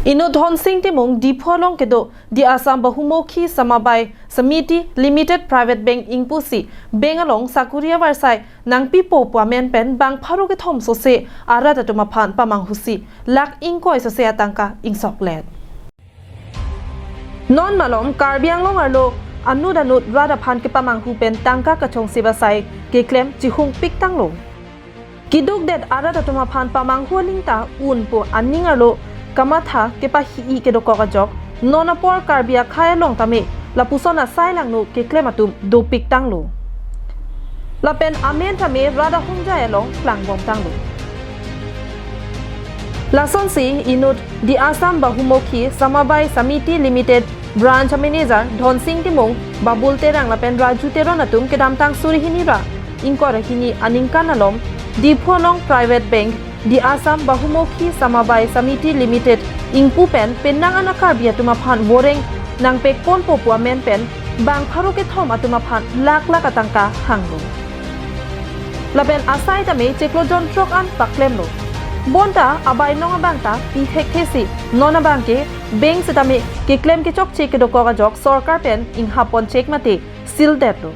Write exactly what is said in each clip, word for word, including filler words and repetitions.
Inut Dhonsing Timung Diphu along kedo The Assam Bahumukhi Samabai Samiti Limited Private Bank ingpusi bank along sakuri avarsai nangpipo pu amen pen bang pharo kethom sose arat atum aphan pamanghusi lakh ingkoi sose atangka ingsoklet. Non malom Karbi Anglong arlo anut anut rat aphan kepamanghu pen tangka kachongsi basai keklem chihungpik tanglo. Keduk det arat atum aphan pamanghu aling ta un pu aning arlo kamatha kepahi-i kedokok ajok non apor Karbi akhei along tame lapuson asai langno keklem atum dopik tanglo. Lapen amen tame rat ahongjai along klangbom tanglo. Lasonsi inut The Assam Bahumukhi Samabai Samiti Limited Branch Manager Dhonsing Timung, Babul Terang lapen Raju Teron atum kedamtang suri hini ra ingkoi ra hini aningkan alom Diphu along Private Bank The Assam Bahumukhi Samabai Samiti Limited ingpu pen penang an a-Karbi atum aphan voreng nangpekponpo pu amen pen bang pharo kethom atum aphan lakh lakh atangka hanglo. Lapen asai tame chiklo jon throk an paklemlo. Bonta abai nong abang ta pi thekthesi non abang ke bank setame keklem kechokche kedokok ajok sorkar pen inghap pon chek mate sil detlo.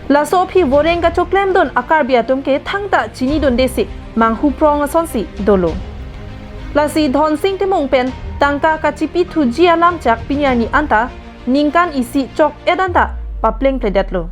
Laso aphi voreng kachoklemdun a-Karbi atum ke thangta chinidundesi manghu prong asonsi dolo. Lasi Dhonsing Timung pen tangka kachipi thuji alam chak pini arni anta ningkan isi chok-et anta paplengpledetlo.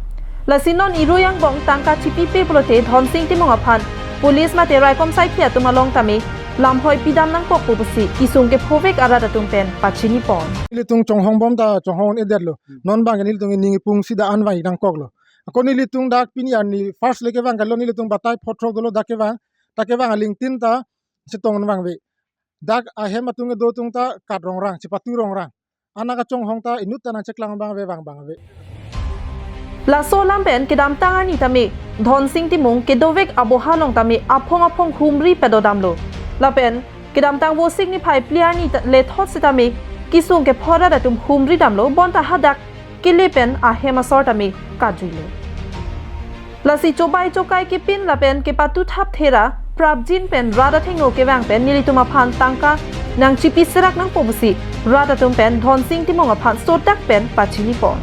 Lasi non Irui angbong tangka chipipe pulote Dhonsing Timung aphan police mate raikom saikhi atum along tame lamhoi pidam nangkokpo pusi kesung kephovek arat atum pen pachinipon. Nelitum chonghongbom ta chonghong-edetlo. Hmm. Non abang nelitum ning ipung sida an vang nangkoklo. Ako nelitum dak pini arni first le kevang kalo, nelitum batai phothrok dolo dak kevang. Dak kevang alingtin ta chetong vangve. Dak ahem atum kedo atum ta kat rongrang, chepatu rongrang. Anak kachonghong ta inut ta nangcheklang abang ave, vang abang ave. Laso alam pen kedamtang arni tame Dhonsing Timung kedovek aboha along tame aphong aphong humri padodamlo. Lapen kedamtang Vosik niphai phli arni ta lethot setame kesung kepho arat atum humri damlo, bonta hadak kele pen ahem asor tame kajuilo. Lasi chobai chokai kepin lapen kepatu thap thera prapjin pen rat athengno kevang pen nelitum aphan tangka nangchipi serak nangpo pusi rat atum pen Dhonsing Timung aphan sodak pen pachinipon.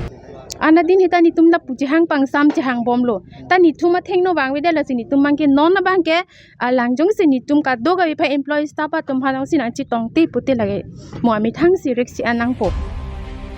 Anadin hita netum lapu chehang pangsam chehangbomlo. Ta netum athengno vangvedet, lasi netum abang ke non abang ke alang jongsi netum kadokave pa employee staff atum aphan jongsi nangchetongte pute lake mo amethang si risk si-an nangpo.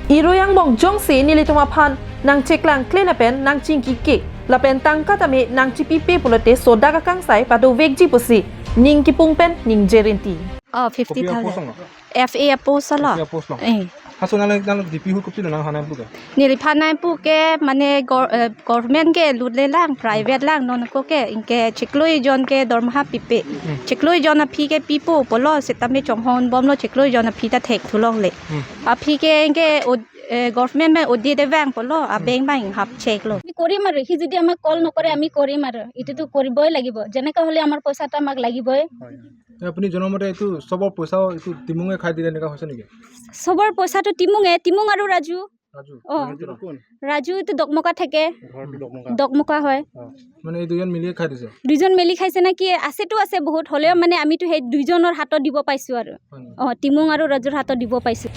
Irui angbong jongsi nelitum aphan nangcheklangkle lapen nangchingki ke lapen tangka tame nangchipipe pulote sodak akangsai padovekji pusi ning kipung pen ningje rinti. Oh, fifty thousand. Kopi a-post lo? F A a-post lo. F A a-post lo. Eh. Haso nang nang D P hu kopi lo nang hanai pu ke? Neliphan nai pu ke mane gor-, eh, government ke lut le lang, private lang, non ako ke, anke chiklo jon ke dormaha pipe. Hmm. Chiklo jon aphi ke pipo pulo, setame chonghongbomlo chiklo jon aphi ta thekthulongle. Hmm. Aphi ke anke od-, eh, government pen ode de vang pulo, a, hmm, bank abang hap cheklo. আমি কৰিম আৰু, সি যদি আমাক কল নকৰে, আমি কৰিম আৰু। এইটোতো কৰিবই লাগিব, যেনেকে হ'লে আমাৰ পইচাটো আমাক লাগিবই। হয়, হয়। এ, আপুনি জনোৱা মতে এইটো চবৰ পইচাও এইটো টিমুঙে খাই দিলে, এনেকুৱা হৈছে নেকি? চবৰ পইচাটো টিমুঙে, টিমুং আৰু ৰাজু। ৰাজু, অ। ৰাজু কোন? ৰাজু এইটো দকমকা থাকে। ঘৰটো দকমকা। দকমকা হয়। অ। মানে এই দুজন মিলিয়ে খাই দিছে? দুজন মিলি খাইছে নে কি? আছেতো আছে বহুত, হ'লেও মানে আমিতো সেই দুইজনৰ হাতত দিব পাইছো আৰু। হয় নেকি? অ, টিমুং আৰু ৰাজুৰ হাতত দিব পাইছো।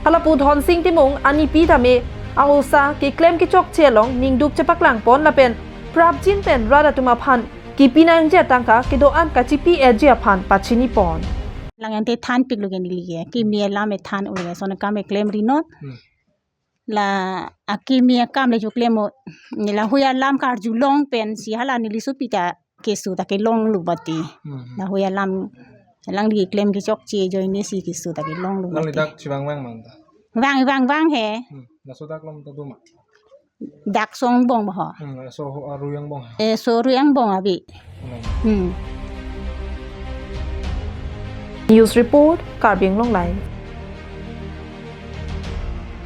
Halapu Dhonsing Timung anipi tame a-osa keklem kechokche along ningduk chepaklangpon lapen prapjin pen rat atum aphan kepi nangji atangka kedo-an kachipi-etji aphan pachinipon. Lang ante thanpiklo ke neli ke. Kimi alam e than ule son kam e klemri non. Hmm. La akimi akam le choklem o. Neli la hui alam karjulong pensi hala neli supi ta keso ta kelonglo bati. Hmm. La hui alam lang di klem kechokche ajoine si keso ta kelonglo bati. Nangli dak chevang vang ma anta? Vang, vang, vang he. Hmm. Laso dak along ta do ma? Dak so angbong ba ho. Hmm, laso ho arui angbong. Eh, so arui angbong abi. Hmm. Hmm. News report, Karbi Anglong Live.